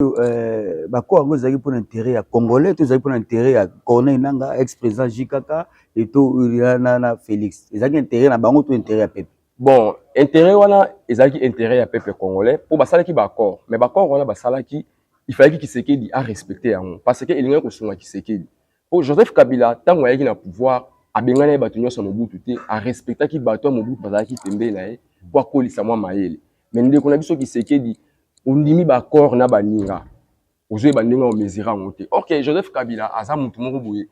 Euh, baccord yango ezalaki mpona intérêt ya congolais to ezalaki mpona intérêt ya Corneille Nangaa, ex président JKK, eto na Félix? Ezalaki intérêt na bango to intérêt ya peuple? Bon, intérêt wana ezalaki intérêt ya peuple congolais, mpo basalaki baaccord. Mais baaccord wana basalaki, il fallait Tshisekedi arespecte yango, parce que elingaki kosunga Tshisekedi. Mpo Joseph Kabila, ntango ayaki na pouvoir, abengani ye bato nyonso ya Mobutu te, arespectaki bato ya Mobutu bazalaki pembeni na ye mpo akolisa mwa mayele. Mais ndeko na biso Tshisekedi, ondimi baaccord na baninga, ozoyeba ndenge omesure yango te. Ok, Joseph Kabila aza motu moko boye,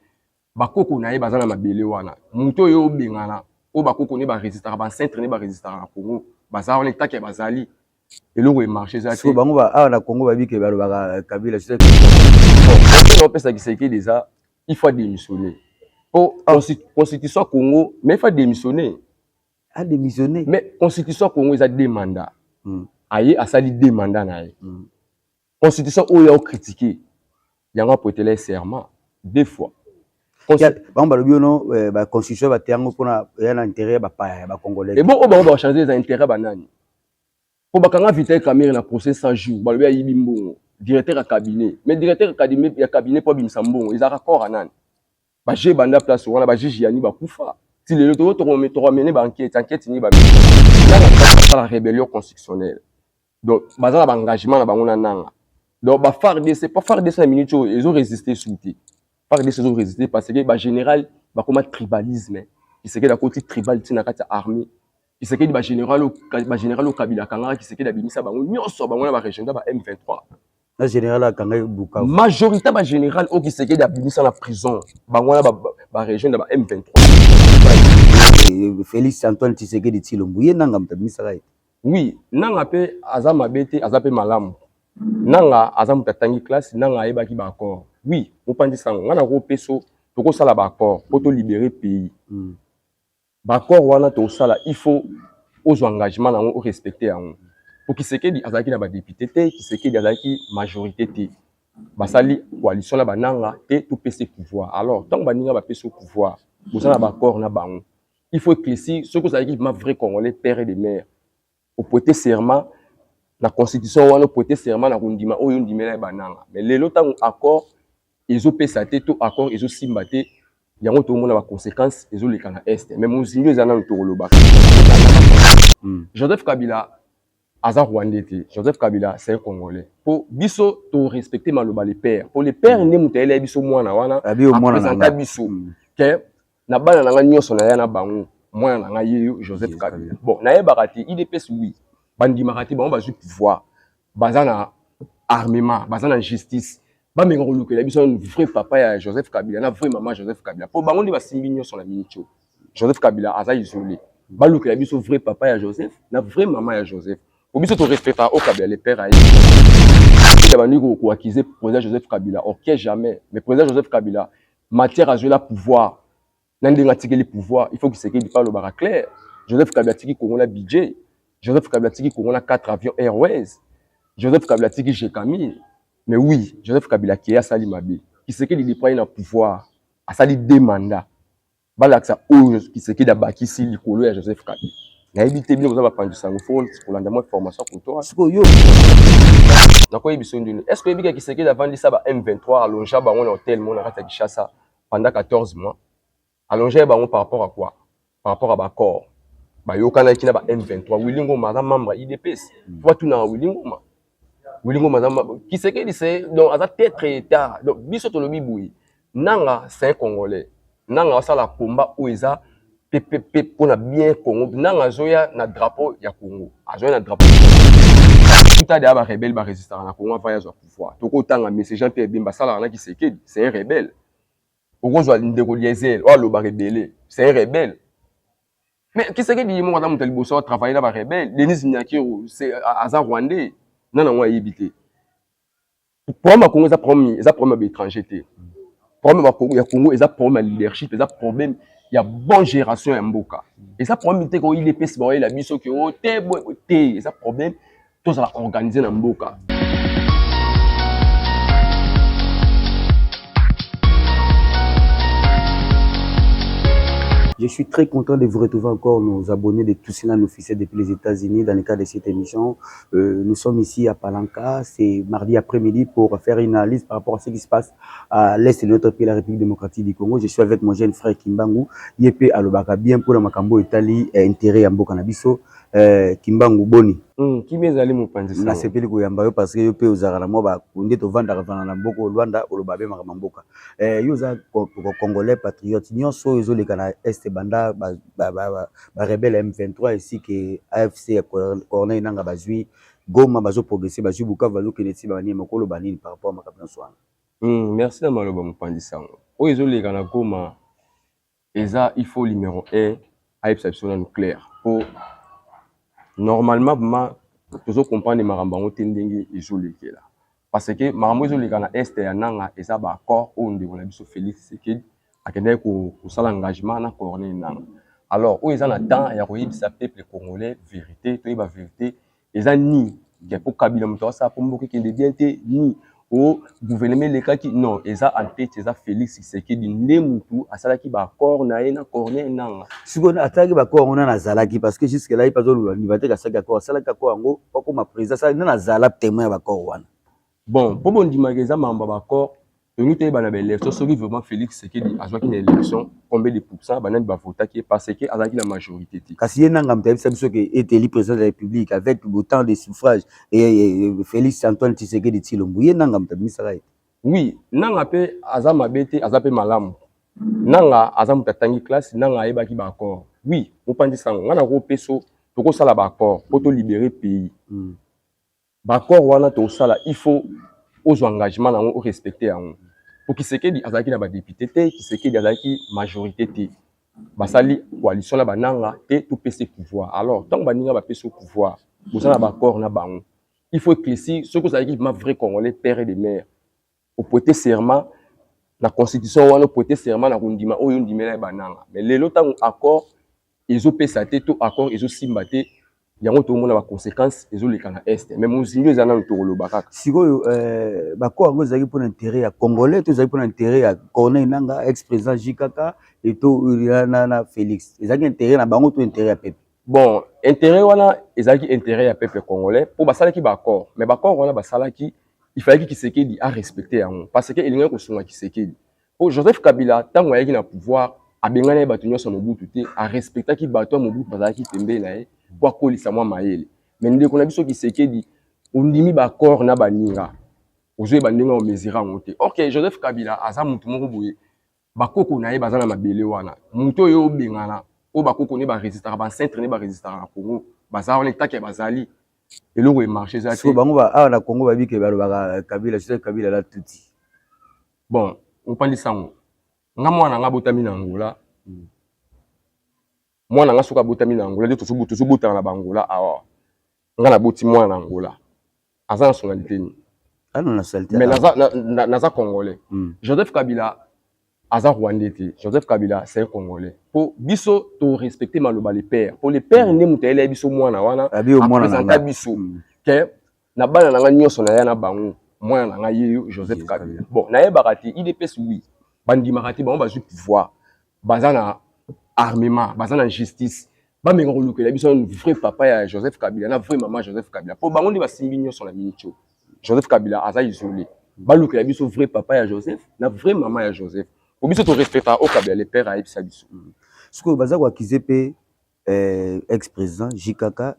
bakoko na ye baza na mabele wana. Motu oyo obengana, oyo bakoko ne barésistaka, baancêtre ne barésistaka na Congo, baza wana etake, bazali eloko emarche eza te. Bango awa na Congo babike balobaka Kabila. Opesa Tshisekedi eza, il faut démissionner po constitution ya Congo, mais il faut démissionner. Adémissionner? Mais constitution ya Congo eza deux mandats. Aye asali deux mandats na ye. Constitution oyo aocritique yango, aprêtela ye serment deux fois. Bango balobi ono baconstitution bate yango mpona eya na intérêt ya bapaya, ya bacongolais. Ebon, oyo bango bachange eza intérêt banani? Mpo bakanga Vital Kamerhe na procès 100 jours, balobi ayibi mbongo, directeur ya cabinet. Mais directeur ya cabinet mpo abimisa mbongo, ezalaka corps ya nani? Baje banda place wana, bajuge yani bakufa ti lelo. Tokomene baenquête, enquête nini? Basala rébellion constitutionnelle, donc baza na baengagement na bango na Nangaa. Donc baFARDC, po FARDC na minute oyo ezorésister su te. FARDC ezorésister parce que bagénéral bakoma tribalisme. Tshisekedi akoti tribal ntina kati ya armée. Tshisekedi, bagénéral oyo Kabila akangaka, Tshisekedi abimisa bango nyonso, bango na barégion ba M23. Na général akangaki Bukavu. Majorité bagénéral oyo Tshisekedi abimisa na prison, bango wana barégion na ba M23. Félix Antoine Tshisekedi Tshilombo, ye Nangaa moto abimisaka ye. Oui, Nangaa mpe aza mabe te, aza mpe malamu. Nangaa aza moto atangi classe. Nangaa ayebaki baaccord. Oui, mopanzi sango, ngai nakopesa, tokosala baaccord mpo tolibérer pays. Baaccord wana tokosala, il faut ozwa engagement na yango, orespecte yango. Po Tshisekedi azalaki na badéputé te, Tshisekedi azalaki majorité te, basali coalition na baNangaa te, topesa pouvoir. Alors ntango baninga bapesi pouvoir, boza na baaccord na bango, il faut éclaircir. Soki ozalaki vraiment vrai Congolais, père et de mère, oprêter serment na constitution wana, oprêter serment na kondima oyo ondimela ya baNangaa. Mais lelo, ntango accord ezopesa te to accord ezosimba te, yango tokomona baconséquence ezoleka na Est. Mais mozindo eza nano, tokolobaka. Joseph Kabila aza Rwandais te, Joseph Kabila c'est un Congolais. Po biso torespecte maloba le père, po le père nde moto ayela biso mwana wana, aprésenta biso ke na bana na nga nyonso naya na bango, mwana na ngai ye Joseph Kabila. Bon, nayebaka te UDPS, oui, bandimaka te. Bango bazwi pouvoir, baza na armement, baza na justice, bamenga kolukela biso vrai papa ya Joseph Kabila na vrai mama Joseph Kabila, mpo bango nde basimbi nyonso na miniti oyo. Joseph Kabila aza isolé, balukela biso vrai papa ya Joseph na vrai mama ya Joseph, po biso torespectaka oyo Kabila le père aye. Bandi koaccuser président Joseph Kabila, ok, jamais. Mais président Joseph Kabila, matière azwela pouvoir na ndenge atikeli pouvoir, il faut Tshisekedi mpe alobaka clair. Joseph Kabila atiki Kongo na budget, Joseph Kabila atiki Kongo na 4 avions Airways, Joseph Kabila atiki Gécamines. Mais oui, Joseph Kabila akei, asali mabe. Tshisekedi depuis na pouvoir, asali deux mandats, balakisa oyo Tshisekedi abakisi likolo ya Joseph Kabila. Nayebi te, bino boza bapanzi sango, faut kolanda mwa information koto. Sikoyo. Nakoyebi biso ndini. Est ce que oyebika Tshisekedi avandisa ba M23, alonga bango na hotel mo na kati ya Kinshasa pendant 14 mois? Alonge bango par rapport à quoi? Par rapport à baaccord bayokanaki na ba M23. Willy Ngoma aza membre ya UDPS, po batunaka Willy Ngoma. Willy Ngoma aza Tshisekedi, c'est donc aza tête état. Donc biso tolobi boye, Nangaa c'est un Congolais. Nangaa asala combat oyo eza ppp mpona bien Congo. Nangaa azoya na drapeau ya Congo, azoya na drapeau kuta deya. Barebelle barésistaka na Congo avant yazwa pouvoir. Tokotanga monsieur Jean Pierre Bemba, asalaka na Tshisekedi, c'est un rebelle. Okozwa ndeko Eliezer oyo alobaka ebele, c'est un rebelle. Mais Tshisekedi ye moko aza moto ya liboso atravaille na barebelle. Denise Nyakeru aza Rwandais, nana yango ayebi te. Problème ya Congo eza problème, eza problème ya baétranger te. Problème ya Congo eza problème ya leadership, eza problème ya bonne gération ya mboka. Eza problème te ko UDPS baoyela biso ke o te te, eza problème tozala organise na mboka. Je suis très content de vous retrouver encore, nos abonnés de Toussina officiel depuis les États-Unis, dans le cadre de cette émission. Nous sommes ici à Palanka, c'est mardi après-midi pour faire une analyse par rapport à ce qui se passe à l'est de notre pays, la République démocratique du Congo. Je suis avec mon jeune frère Kimbangu, ye pe alobaka bien pour makambo etali intérêt ya mboka na biso. Kimbangu, boni? Kimi ezali, mopanzi sango. Nasepeli koyamba yo parce que yo mpe ozalaka na mwa bakunde, tovandaka vanda na mboka Lwanda, oloba be makambo ya mboka. Yo oza congolais patriote. Nyonso oyo ezoleka na est, banda barebelles ya M23 ainsi que AFC ya Corneille Nanga bazwi Goma, bazoprogresse, bazwi Bukavu, bazokende ti Baniema, koloba nini par rapport a makambo nyonso wana? Merci na maloba, mopanzi sango. Oyo ezoleka na Goma eza, il faut numéro 1 ayebisa biso nanu clair, po normalement vraiment tozocomprendre makambo yango te ndenge ezolekela, parce que makambo ezoleka na est ya Nanga eza baaccord oyo ndeko na biso Félix Tshisekedi akendaki kosala engagement na Corneille Nanga. Alors oyo eza na temps ya koyebisa peuple congolais vérité, toyeba vérité eza nini, ke mpo Kabila moto asala mpo mboka ekende bien te, ni o gouvernement elekaki. Non, eza en tête, eza Félix Tshisekedi nde mutu asalaki baaccord na ye na Corneille Nanga. Sikoyo atalaki baaccord wana, nazalaki, parce que jusque là ye mpe azoloba niva te asalaki accord, asalaki accord yango po akoma président. Asalaki nde nazala témoin ya baaccord wana. Bon, mpo bondimaka eza makambo ya baaccord, tolingi toyeba na baélection soki vraiment Félix Tshisekedi azwaki na élection combien de pourcent, banani bavotaki ye, parce que azalaki na majorité te. Kasi ye Nanga moto ayebisa biso ke est élu président de la République avec autant de suffrage et Félix Antoine Tshisekedi Tshilombo. Ye Nanga moto abimisaka ye. Oui, Nanga mpe aza mabe te, aza mpe malamu. Nanga aza moto atangi classe, Nanga ayebaki baaccord. Oui, mopanzi sango, ngai nakopesa, tokosala baaccord mpo tolibere pays. Baaccord wana tosala, il faut ozwa engagement na yango, orespecte yango, po Tshisekedi azalaki na badéputé te, Tshisekedi azalaki majorité te. Basali coalition na bananga te, topesa pouvoir. Alors ntango baninga bapesi pouvoir, boza na baaccord na bango, il faut éclaircir. Soki ozalaki vraiment vrai Congolais, père et de mère, oprêter serment na constitution wana, oprêter serment na kondima oyo ondimela ya bananga. Mais lelo, ntango accord ezopesa te to accord ezosimba te, yango tomona baconséquence ezoleka na est. Mais mozindo eza nanu, tokoloba kaka. Sikoyo baaccord yango ezalaki mpona intérêt ya Congolais to ezalaki mpona intérêt ya Corneille Nanga, ex président JKK, eto na Félix? Ezalaki intérêt na bango to intérêt ya peuple? Bon, intérêt wana ezalaki intérêt ya peuple congolais, mpo basalaki baaccord. Mais baaccord wana basalaki, il fallait Tshisekedi arespecte yango, parce que elingaki kosunga Tshisekedi, mpo Joseph Kabila, ntango ayaki na pouvoir, abengani ye bato nyonso ya Mobutu te, arespectaki bato ya Mobutu bazalaki pembeni na ye mpo akolisa mwa mayele. Mais ndeko na biso Tshisekedi, ondimi baaccord na baninga, ozoyeba ndenge omesure yango te. Ok, Joseph Kabila aza motu moko boye, bakoko na ye baza na mabele wana. Motu oyo obengana, oyo bakoko ne barésistaka, baancêtre ne barésistaka na Congo, baza wana etake, bazali eloko emarche eza te. Bango awa na Congo babike, balobaka Kabila, Joseph Kabila la tuti. Bon, opandisa yango, nga mwana nga abotami na Angola. Mwana nga soki abotami na Angola, nde tozobotana na bangola awa. Nga naboti mwana na Angola, aza nationalité nini? Nationalité. Mais naza congolais. Joseph Kabila aza rwandais te, Joseph Kabila c'est un Congolais, po biso torespecte maloba le père, po le père nde moto ayela biso mwana wana, aprésenta biso ke na bana na nga nyonso naya na bango, mwana na ngai ye Joseph Kabila. Bon, nayebaka te UDPS, oui, bandimaka te. Bango bazwi pouvoir, baza na armement, baza na justice, bamenga kolukela biso vrai papa ya Joseph Kabila na vrai mama Joseph Kabila, mpo bango nde basimbi nyonso na miniti oyo. Joseph Kabila aza isolé, balukela biso vrai papa ya Joseph na vrai mama ya Joseph, po biso torespectaka oyo Kabila le père ayebisa biso. Sikoyo baza koaccuser mpe ex président JKK,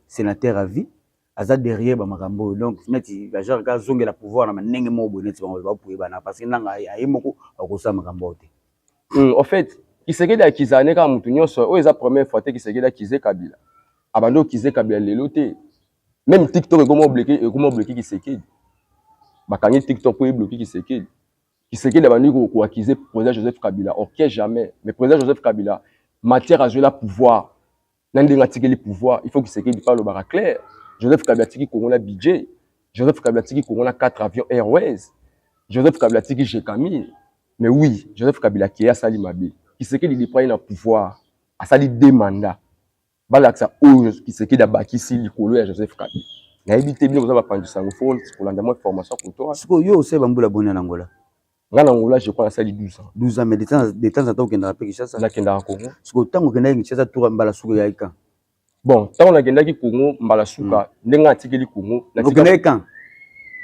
sénateur à vie, aza derrière bamakambo oyo. Donc neti bagenre ka azongela pouvoir na ndenge moko boye, neti bango bapoyebana, parce que Nanga aye moko akosala makambo oyo te. En fait, Tshisekedi akizaka ne kaka motu nyonso oyo. Eza première fois te Tshisekedi akize Kabila, abandi okize Kabila lelo te. Même TikTok ekoma obloquer Tshisekedi, bakangi TikTok mpo ebloquer Tshisekedi. Tshisekedi abandi koaccuser président Joseph Kabila, ok, jamais. Mais président Joseph Kabila, matière azwela pouvoir na ndenge atikeli pouvoir, il faut Tshisekedi mpe alobaka clair. Joseph Kabila atiki Kongo na budget, Joseph Kabila atiki Kongo na 4 avions Airways, Joseph Kabila atiki Gécamines. Mais oui, Joseph Kabila akei, asali mabe. Tshisekedi depuis na pouvoir, asali deux mandats, balakisa oyo Tshisekedi abakisi likolo ya Joseph Kabila. Nayebi te, bino boza bapanzisa yango, fo kolanda mwa information koto. Sikoyo yo osali bambula boni na Angola? Nga na Angola, je crois nasali 12 ans. 12 ans, mais de temps en temps okendaka mpe Kinshasa? Nakendaka Congo. Sikoyo ntango okendaki Kinshasa, tour mbala suka eyaki quand? Bon, ntango nakendaki Congo mbala suka, ndenge atikeli Congo. Okendaki quand?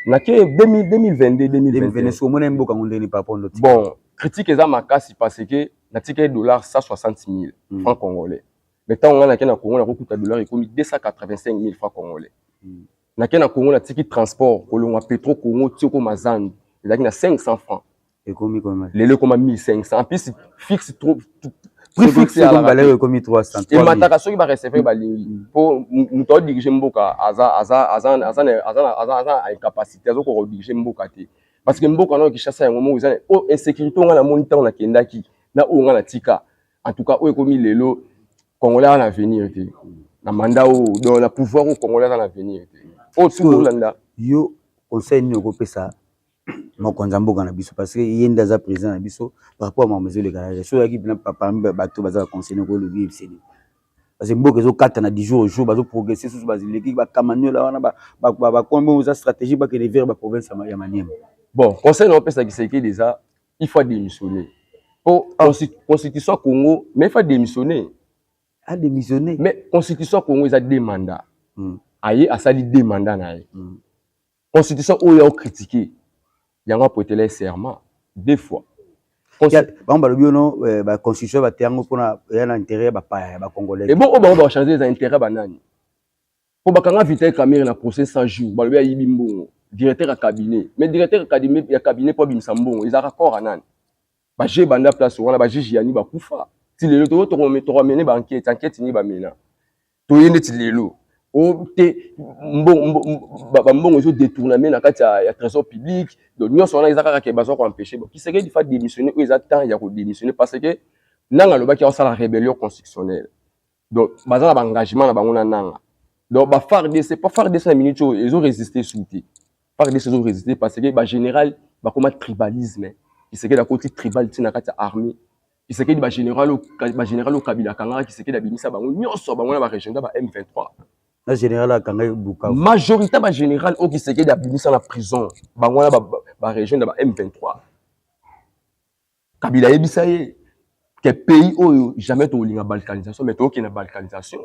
Nake 2022. 2022. Sikoyo omona mboka yango ndeni par rapport ndoti? Bon, critique eza makasi parce que natikeli dollar 160 000 francs congolais, mais ntango ngai nake na Congo, nakokuta dollar ekomi 285 000 francs congolais. Nake na Congo, natiki transport kolongwa Petro Congo ti okoma Zandu ezalaki na 500 francs. Ekomi combien? Lelo ekoma 1500. En plus fixe trop, prix fixe. Valeur ekomi 300. Emataka soki bareceveur balingi, mpo moto aodirige mboka aza incapacité, azokoka kodirige mboka te, parce que mboka nao Kinshasa yango moko eza oyo insécurité. Oyo nga namoni ntango nakendaki na oyo nga natika, en tout cas oyo ekomi lelo, Congolais aza na avenir te na mandat oyo, donc na pouvoir oyo, Congolais aza na avenir te oyo tukolanda. Yo, conseil nini okopesa mokonzi ya mboka na biso? Parce que ye nde aza président na biso. Par rapport à makambo ezoleka na so, oyaki mpena parmi bato baza baconseiller, kolobi ebiseli, parce que mboka ezokata na du jour au jour, bazoprogresse susu, bazileki bakamaniola wana, bakombe eza stratégie, bakende vers baprovince ya Maniema. Bon, conseil na opesa Tshisekedi eza: il faut démissionner po constitution ya Congo, mais il faut démissionner. Adémissionner? Mais constitution ya Congo eza deux mandats. Aye asali deux mandats na ye. Constitution oyo aocritique yango, aprêtela ye serment deux fois. Bango balobi ono baconstitution bate yango mpona eya na intérêt ya bapaya, ya bacongolais. Ebon oyo bango bachange eza intérêt banani? Mpo bakanga Vital Kamerhe na procès 100 jours, balobi ayibi mbongo, directeur ya cabinet. Mais directeur ya cabinet, mpo abimisa mbongo, ezalaka corps ya nani? Baje banda place wana, bajuge yani bakufa ti lelo. Tokomene baenquête, enquête nini bamena? Toye neti lelo o te, bambongo ezodétourname na kati ya trésor public. Donc nyonso wana eza kaka ke bazwa koempêche. Bon, Tshisekedi faut démissionner. Oyo eza temps ya kodémissionner, parce que Nanga alobaki aosala rébellion constitutionnelle, donc baza na baengagement na bango na Nanga. Donc ba FARDC, pa FARDC na minute oyo ezorésister su te. FARDC ezorésister parce que bagénéral bakoma tribalisme. Tshisekedi akoti tribal ntina kati ya armée. Tshisekedi, bagénéral oyo Kabila akangaka, Tshisekedi abimisa bango nyonso, bango na barégion ba M23. Na général akangaki Bukavu. Majorité bagénéral oyo Tshisekedi abimisa na prison, bango wana barégion na ba M23. Kabila ayebisa ye ke pays oyo jamais tokolinga balkanisation, mais tokokende na balkanisation.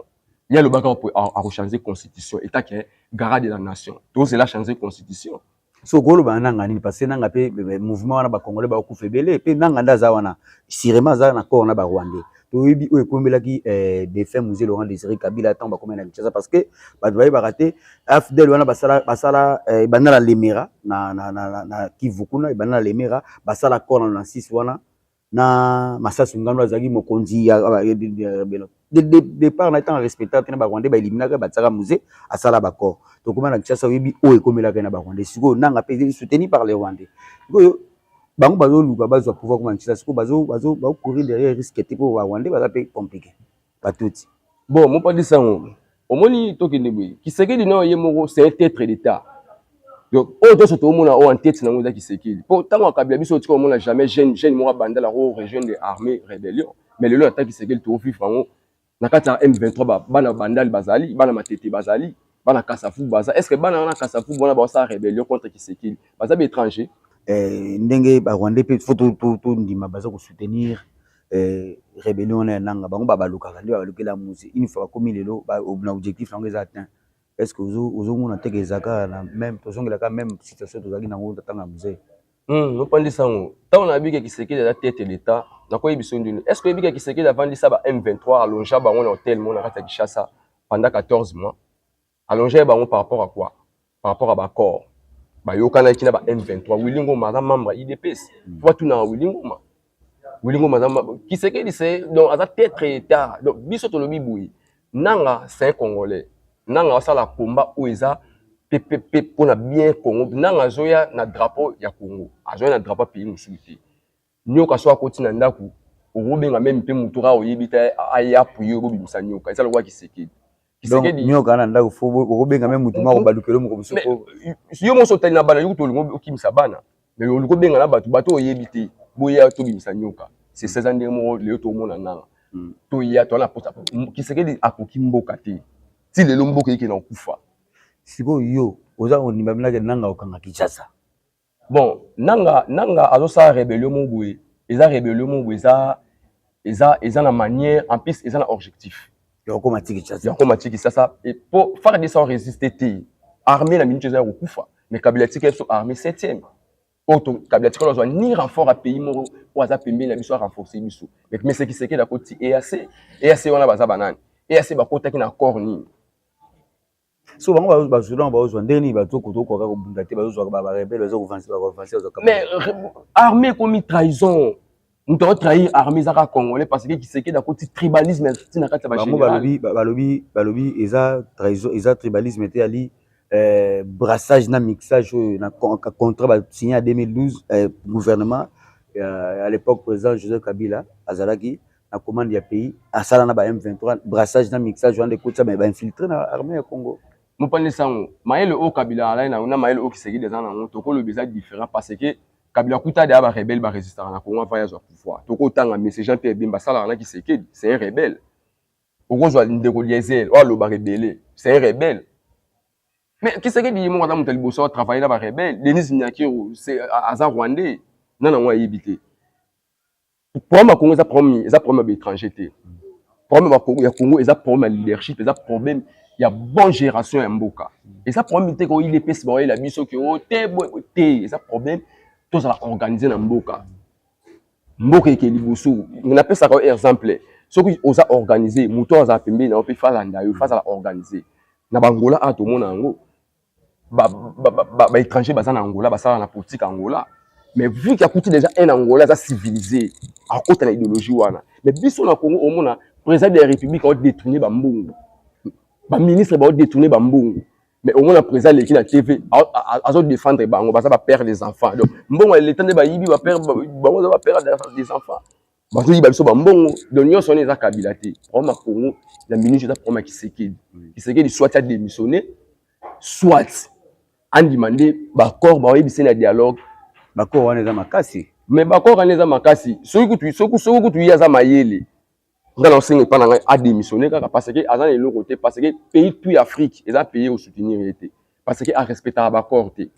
Ye alobaka akochange constitution etake garant de la nation, tozela changer constitution. So okoloba na Nanga nini? Parce que Nanga mpe mouvement wana, bacongolais bakokufa ebele, mpe Nanga nde aza wana, sûrement aza na corps na barwandais. Toyebi oyo ekomelaki défunt Mzee Laurent Désiré Kabila ntango bakomaki na Kinshasa, parce que bato bayebaka te, AFDL wana basala ebanda na Lemera na Kivu kuna, ebanda na Lemera, basala corps na 96 wana na Masasu Ngando azalaki mokonzi ya départ na ntango respectaka te na barwandais, baeliminaka, batiaka Mzee, asala baccord. Tokóma na Kinshasa, oyebi oyo ekomelaka na barwandais. Sikoyo Nanga mpe soutenu par les Rwandais. Sikoyo bango bazoluka bazwa pouvoir koma na Kinshasa. Sikoyo bazocourir derrière risque te, mpo barwandais baza mpe compliqué, batuti. Bon, mopandi sango, omoni, tokende boye: Tshisekedi na ye moko, c'est un traître d'État. Donc oyo nyonso toomona oyo en tête nango eza Tshisekedi, mpo ntango akabila biso, otika omona jamais jeune moko abandala ko rejoindre armée rébellion. Mais lelo ata Tshisekedi, toovivre yango na kati ya M23. Bana Bandali bazali, bana Matete bazali, bana Kasavubu baza. Est ce que bana wana Kasavubu wana baosala rébellion contre Tshisekedi baza baétranger? Ndenge barwandais mpe faut tondima, baza kosoutenir rébellion wana ya Nanga. Bango babalukaka nde babalukela Mzee. Une fois bakomi lelo na objectif yango eza atteint, est ce que ozomona teke ezalaka na même, tozongelaka même situation tozalaki nango ntango ya Mzee? Opandisa yango, ntango nayebiki Tshisekedi aza tête d'État, nakoyebi biso ndini. Est ce que oyebiki Tshisekedi avandisa ba M23, alongea bango na hotel mo na kati ya Kinshasa pendant 14 mois? Alongea bango par rapport à quoi? Par rapport à baaccord bayokanaki na ba M23. Willy Ngoma aza membre ya UDPS. Faut batunaka Willy Ngoma. Willy Ngoma aza Tshisekedi, c'est donc aza tête d'État. Donc biso tolobi boye: Nanga, c'est un Congolais. Nanga asala combat oyo eza pepepe mpona bien Congo. Nanga azoya na drapeau ya Congo, azoya na drapeau ya pays mosusu te. Nyoka so akoti na ndako, okobenga meme mpe motu kaka oyebi te aya apuye, obobimisa nyoka. Eza lokola Tshisekedi. Tshisekedi, nyoka na ndako, faut okobenga me motu moko balukelo moko mosusu. Yo moso otali na bana, yokuti olingi okimisa bana, mais olingi obenga na bato oyebi te, boya tobimisa nyoka. C'est ça, eza ndenge moko lelo tomona Nanga. Toya toza na posa. Tshisekedi akoki mboka te, ti lelo mboka ekende kokufa. Sikoyo yo oza kondima binake Nanga okanga Kinshasa? Bon, Nanga azosala rébellion moko boye, eza rébellion moko boye, eza na manière, en plus eza na objectif. Ya kokóma ti Kinshasa. Ya kokóma ti Kinshasa. Po FARDC résiste te, armée na minute eza ya kokufa. Mais Kabila tika biso armée septième oyo. Kabila tika azwa ni renfort ya pays moko oyo aza pembeni na biso arenforce biso. Mais Tshisekedi akoti EAC. EAC wana baza banani? EAC bakotaki na accord nini? So bango basoda bazozwa ndenge nini? Bazokotokoka kobunda te, bazozwaka barebelles, bazokoavancer, bakoavancer. Mais armée ekomi trahison. Moto aotrahir armée ezaka Congolais, parce que Tshisekedi akoti tribalisme ntina kati ya bango. Balobi eza trahison, eza tribalisme te, ali brassage na mixage oyo na contrat basigné ya 2012. Gouvernement à l'époque, président Joseph Kabila azalaki na commande ya pays, asala na ba M23 brassage na mixage wana, ekotisa bainfiltré na armée ya Congo. Mopanzi sango, mayele oyo Kabila alai na mayele oyo Tshisekedi aza nango, tokoloba eza différent, parce que Kabila kuta deya barebelles barésistaka na Congo avant yazwa pouvoir. Tokotanga monsieur Jean Pierre Bemba, asalaka na Tshisekedi, c'est un rebelle. Okozwa ndeko Eliezer oyo alobaka ebele, c'est un rebelle. Mais Tshisekedi ye moko aza moto ya liboso atravaille na barebelles. Denise Nyakeru aza Rwandais, nana yango ayebi te. Problème ya Congo eza problème ya baétranger te. Problème ya Congo eza problème ya leadership, eza problème ya bonne gération ya mboka. Eza problème te ko UDPS baoyela biso ke o te te. Eza problème tozala organisé na mboka, mboka eke liboso. Napesaka yo exemple: soki oza organisé, moto oyo azala pembeni na yo mpe falanda yo, fazala organisé. Na bangola awa tomona yango, baétranger baza na Angola, basala na politique Angola. Mais vu qu'il akuti déjà un Angola aza civilisé, akota na idéologie wana. Mais biso na Congo, omona président de la République aodétourne bambongo, baministre baodétourne bambongo, mais omona président aleki na TV, azodéfendre bango, baza bapère des enfants. Donc mbongo ya leta nde bayibi, bapère bango eza bapère des enfants, bazoyiba biso bambongo. Donc nyonso wana eza Kabila te. Problème ya Congo na minute eza problème ya Tshisekedi. Tshisekedi soit adémissionné, soit andima nde baaccord baoyebisa na dialogue. Baaccord wana eza makasi. Mais baaccord wana eza makasi. Soki kutu ye aza mayele, nga na osenga epa na ngai adémissionné kaka, parce que aza na eloko te, parce que pays tout ya Afrique eza pays osoutenir ye te, parce que arespectaka baaccord te.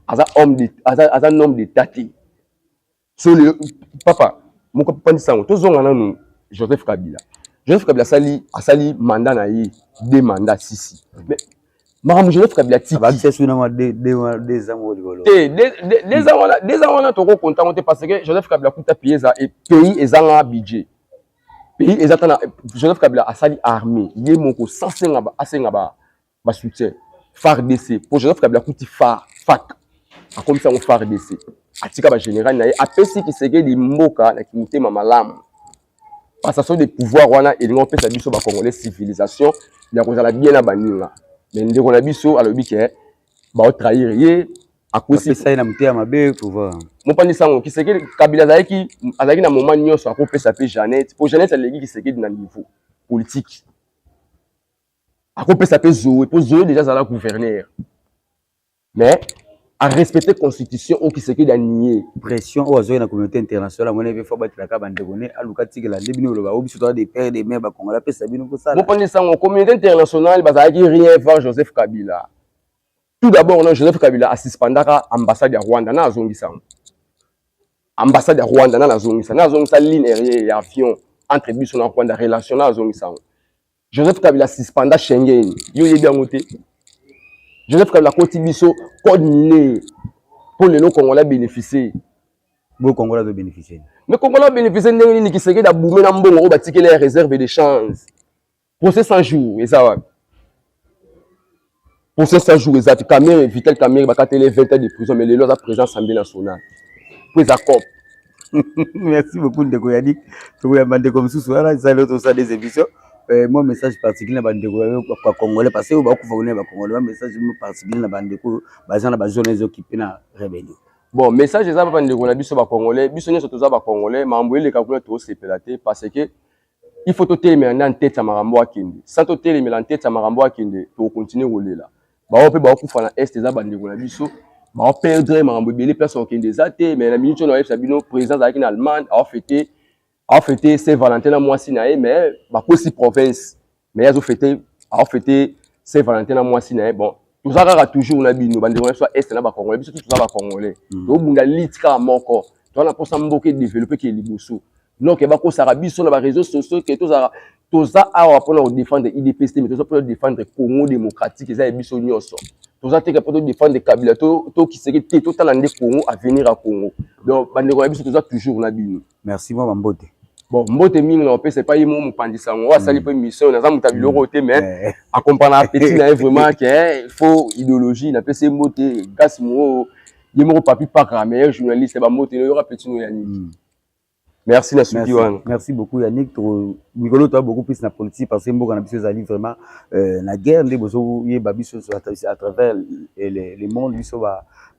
Aza homme de, aza homme d'état te. So lelo papa moko pandisango, tozonga nanu Joseph Kabila. Joseph Kabila asali mandat na ye, deux mandats sisi. Mais makambo Joseph Kabila tiki Abakisa su na mwa 2 ans moko likolo. Te, 2 ans wana, 2 ans wana tokokonta ngo te, parce que Joseph Kabila kuta pays eza pays ezanga budget, pays eza tana. Joseph Kabila asali armée ye moko sans asenga basoutien FARDC, po Joseph Kabila akuti FAC, akomisi yango FARDC, atika bagénéral na ye, apesi Tshisekedi mboka na kimotema malamu. Passation de pouvoir wana elingi opesa biso bacongolais civilisation ya kozala bien na baninga. Mais ndeko na biso alobi ke baotrahir ye, akwesi. Apesa ye na motema mabe pouvoir. Mopanzi sango, Tshisekedi, Kabila azalaki na moment nyonso akopesa mpe Jeannette, po Jeannette aleki Tshisekedi na niveau politique. Akopesa mpe Zoé, po Zoé déjà azala gouverneur, mais arespecte constitution oyo Tshisekedi anie. Pression oyo azwaki na communauté internationale, amoni mpe fo batelaka bandeko ne, aluka tikela nde bino oloba oyo biso toza des pères de mère bacongolais, apesa bino kosala. Mopanzi sango, communauté internationale bazalaki rien voir Joseph Kabila. Tout d'abord na Joseph Kabila asuspendaka ambassade ya Rwanda, na azongisa yango. Ambassade ya Rwanda na nazongisa, na azongisa ligne aérienne ya avion entre biso na Rwanda, relation na azongisa yango. Joseph Kabila suspenda Schengen, yo oyebi yango te. Joseph Kabila akoti biso code minier mpo lelo Congolais bénéficie. Bo Congolais azobénéficie? Mais Congolais abénéficie ndenge nini? Tshisekedi abume na mbongo oyo batikeli ya réserve de change. Procès 100 jours eza wapi? Procès 100 jours eza te. Kamerhe, Vital Kamerhe, bakateli 20 ans de prison, mais lelo aza président Assemblée nationale, po eza cop. Merci beaucoup, ndeko Yannick. Tokoyamba ndeko mosusu wana ezali oyo tosala des émissions. Moi, message particulier na bandeko bacongolais, parce que oyo bakufa kuna bacongolais, ba message mo particulier na bandeko baza na bazone ezokipe na rébellion. Bon, message eza papa, ndeko na biso bacongolais, biso nyonso toza bacongolais. Makambo eleka kuna, tosepela te, parce que il faut totelemela nde ntete ya makambo akende. Sans totelemela ntete ya makambo akende, tokocontinue kolela. Bao mpe baokufa na Est, eza bandeko na biso, baoperdre makambo ebele, place okende eza te. Mais na minute oyo nayebisa bino, président azalaki na Allemagne, aofêter Saint Valentin na mwasi na ye, mais bakosi province, mais ye azofêter, aofêter Saint Valentin na mwasi na ye. Bon. Toza kaka toujours na bino, bandeko na biso ya Est na Bacongolais. Biso tous toza Bacongolais. Tobunda lutte kaka moko, toza na mposa mboka edévelopper ke liboso. Donc bakosaka biso na baréseaux sociaux ke tozalaka, toza awa mpona kodéfendre UDPS te, mais toza mpona kodéfendre Congo démocratique. Eza ya biso nyonso. Toza teka mpo todéfendre Kabila to Tshisekedi te, totala nde Congo, avenir ya Congo. Donc bandeko na biso, toza toujours na bino. Merci, mwa bambote. Bon, mbote mingi na opesa epai ye moko mopanzi sango oyo asali mpo émission. Naza moto ya biloko te, mais accompagne petit na ye vraiment ke il faut idéologie. Napesi ye mbote gasi mo ye moko Papi Paka, meilleur journaliste. Bambote oyoka petit no Yannick. Merci na suki wana. Merci beaucoup, Yannick. Mikolo toya beaucoup plus na politique parce que mboka na biso ezali vraiment na guerre. Nde bozoyeba biso à travers le monde, biso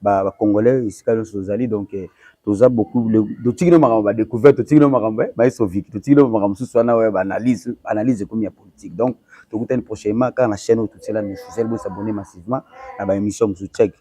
Bacongolais esika nyonso tozali. Donc toza beaucoup, totiki no makambo badécouverte, totiki no makambo maestro Viki, totiki no makambo mosusu wana oyo baanalyse, analyse ekomi ya politique. Donc tokutani prochainement kaka na chaîne oyo, Totiela Officiel. Bosabonner massivement na baémission mosusu. Check.